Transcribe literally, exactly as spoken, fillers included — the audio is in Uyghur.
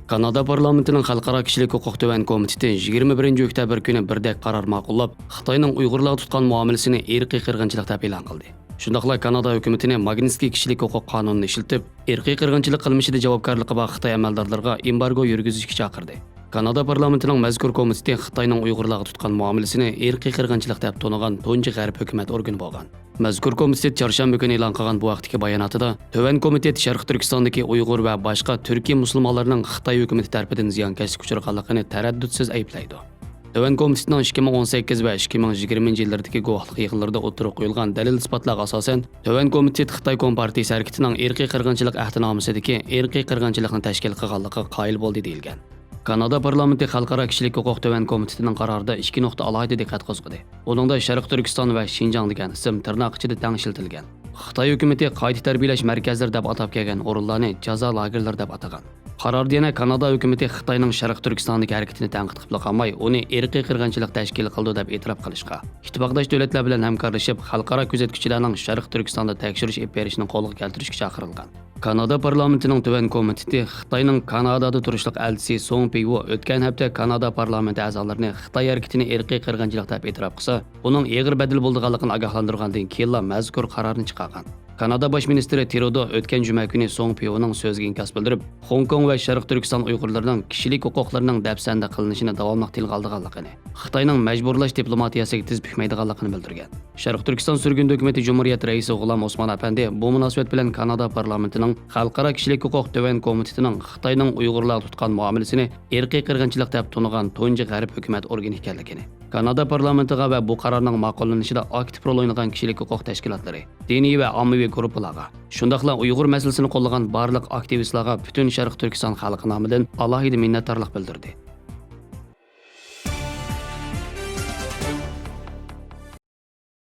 كانادا پارلامېنتىنىڭ خەلقئارا كىشىلىك ھوقۇق تۆۋەن كومىتېتى يىگىرمە بىرىنچى ئۆكتەبىر كۈنى بىردەك قارار ماقۇللاپ، خىتاينىڭ ئۇيغۇرلارغا تۇتقان مۇئامىلىسىنى ئىرقىي قىرغىنچىلىق دەپ ئېلان قىلدى. شۇنداقلا كانادا ھۆكۈمىتىنى ماگنىتسكىي كىشىلىك ھوقۇق قانۇنىنى ئىشلىتىپ، ئىرقىي قىرغىنچىلىق قىلمىشىدا جاۋابكارلىقى بار خىتاي ئەمەلدارلىرىغا ئېمبارگو يۈرگۈزۈشكە چاقىردى. كانادا پارلامېنتىنىڭ مەزكۇر كومىتېتى خىتاينىڭ ئۇيغۇرلارغا تۇتقان مۇئامىلىسىنى ئىرقىي قىرغىنچىلىق دەپ تونۇغان تۇنجى غەرب ھۆكۈمەت ئورگىنى بولغان. مەزكۇر كومىتېت چارشەنبە كۈنى ئېلان قىلغان بۇ ھەقتىكى باياناتىدا، تۆۋەن كومىتېت شەرقىي تۈركىستاندىكى ئۇيغۇر ۋە باشقا تۈركىي مۇسۇلمانلارنىڭ خىتاي ھۆكۈمىتى تەرىپىدىن زىيانكەشلىككە ئۇچرىغانلىقىنى تەرەددۇتسىز ئەيىبلەيدۇ. تۆۋەن كومىتېتنىڭ ئىككى مىڭ ئون سەككىز ۋە ئىككى مىڭ يىگىرمىنچى يىللىرىدىكى گۇۋاھلىق يىغىنلىرىدا ئوتتۇرىغا قويۇلغان دەلىل-ئىسپاتلارغا ئاساسەن، تۆۋەن كومىتېت خىتاي كومپارتىيىسى ھەرىكىتىنىڭ ئىرقىي قىرغىنچىلىق ئەھدىنامىسىدىكى ئىرقىي قىرغىنچىلىقنى تەشكىل قىلغانلىقىغا قايىل بولدى، دېيىلگەن. كانادا پارلامېنتى خەلقئارا كىشىلىك ھوقۇق تۆۋەن كومىتېتىنىڭ قارارىدا ئىككى نۇقتا ئالاھىدە دىققەت قوزغىدى. ئۇنىڭدا شەرقىي تۈركىستان ۋە شىنجاڭ دېگەن ئىسىم تىرناق ئىچىدە تەڭ ئىشلىتىلگەن. خىتاي ھۆكۈمىتى قايتا تەربىيەلەش مەركەزلىرى دەپ ئاتاپ كەلگەن ئورۇنلارنى جازا لاگېرلىرى دەپ ئاتىغان. قاراردا يەنە كانادا ھۆكۈمىتى خىتاينىڭ شەرقىي تۈركىستاندىكى ھەرىكىتىنى تەنقىد قىلىپلا قالماي، ئۇنى ئىرقىي قىرغىنچىلىق تەشكىل قىلىدۇ دەپ ئېتىراپ قىلىشقا، ئىتتىپاقداش دۆلەتلەر بىلەن ھەمكارلىشىپ، خەلقئارا كۆزەتكۈچىلەرنىڭ شەرقىي تۈركىستاندا تەكشۈرۈش ئېلىپ بېرىشنى قولغا كەلتۈرۈشكە چاقىرىلغان. كانادا پارلامېنتىنىڭ تۆۋەن كومىتېتى خىتاينىڭ كانادادا تۇرۇشلۇق ئەلچىسى سوڭ پىۋو ئۆتكەن ھەپتە كانادا پارلامېنتى ئەزالىرىنى خىتاي ھەرىكىتىنى ئىرقىي قىرغىنچىلىق دەپ ئېتىراپ قىلسا، ئۇنىڭ ئېغىر بەدىلى بولىدىغانلىقىنى ئاگاھلاندۇرغاندىن كېيىنلا مەزكۇر قارارنى چىقارغان. كانادا باش مىنىستىرى ترۇدو ئۆتكەن جۈمە كۈنى سوڭ پىۋونىڭ سۆزىگە ئىنكاس بىلدۈرۈپ، خوڭكوڭ ۋە شەرقىي تۈركىستان ئۇيغۇرلىرىنىڭ كىشىلىك ھوقۇقلىرىنىڭ دەپسەندە قىلىنىشىنى داۋاملىق تىلغا ئالىدىغانلىقىنى، خىتاينىڭ مەجبۇرلاش دىپلوماتىيەسىگە تىز پۈكمەيدىغانلىقىنى بىلدۈرگەن. شەرقىي تۈركىستان سۈرگۈندە ھۆكۈمىتى جۇمھۇرىيەت رەئىسى غۇلام ئوسمان ئەپەندى بۇ مۇناسىۋەت بىلەن كانادا پارلامېنتىنىڭ خەلقئارا كىشىلىك ھوقۇق تۆۋەن كومىتېتىنىڭ خىتاينىڭ ئۇيغۇرلارغا تۇتقان مۇئامىلىسىنى ئىرقىي قىرغىنچىلىق دەپ تونۇغان تۇنجى غەرب ھۆكۈمەت ئورگىنى ئىكەنلىكىنى، كانادا پارلامېنتىغا ۋە بۇ قارارنىڭ ماقۇللىنىشىدا ئاكتىپ رول ئوينىغان كىشىلىك ھوقۇق تەشكىلاتلىرى، دىنىي ۋە ئاممىۋى گۇرۇپپىلارغا، شۇنداقلا ئۇيغۇر مەسىلىسىنى قوللىغان بارلىق ئاكتىۋىستلارغا پۈتۈن شەرقىي تۈركىستان خەلقى نامىدىن ئالاھىدە مىننەتدارلىق بىلدۈردى.